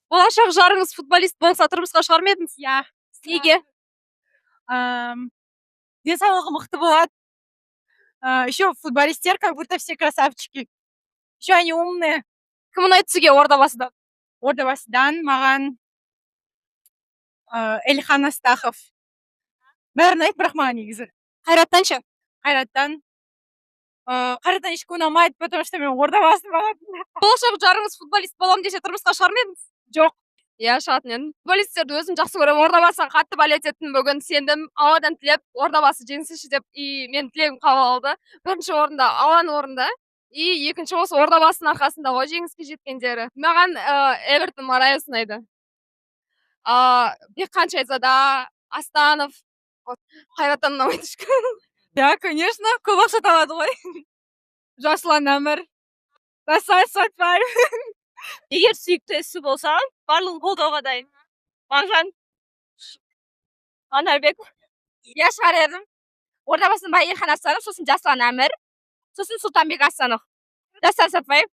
Болашақ жарыңыз футболист болса, тұрмысқа шығар ма едіңіз? Иә. Неге? Денсаулығы мықты болады. Еще футболисттер как будто все красавчики, еще они умные. Кім ұнайды сізге Ордабасыдан? Ордабасыдан маған Эльхан Астахов. Бәрі ұнайды, бірақ маған негізі. Қайраттан ше? Қайраттан, Қайраттан ешкім ұнамайды, потому что мен Ордабасы маған. Болашақ жарыңыз футболист боламын десе, тұрмысқа шығар ма едіңіз? Жоқ. Иә, шығатын едім. Футболистерді өзім жақсы көремін. Ордабасыға қатты болеть еттім. Бүгін сендім, Алладан тілеп, Ордабасы жеңсінші деп, и менің тілегім қабыл алды. Бірінші орында Алланың орнында и екінші осы Ордабасының арқасында ғой жеңіске жеткендері. Маған Эвертон Мораес ұнайды, Бекхан Шайзада, Астанов. Вот Қайраттан ұнамайды ешкім. Да, конечно, көп ақша табады ғой. Жасұлан Әмір, Дастан Сәтбаев. Егер сүйікті ісі болса, барлығын қолдауға дайын. Мағжан, Анарбек. Иә, шығар едім. Ордабасының бай Елхан Астанов, сосын Жасұлан Әмір, сосын Сұлтанбек Астанов, Дастан Сәтбаев.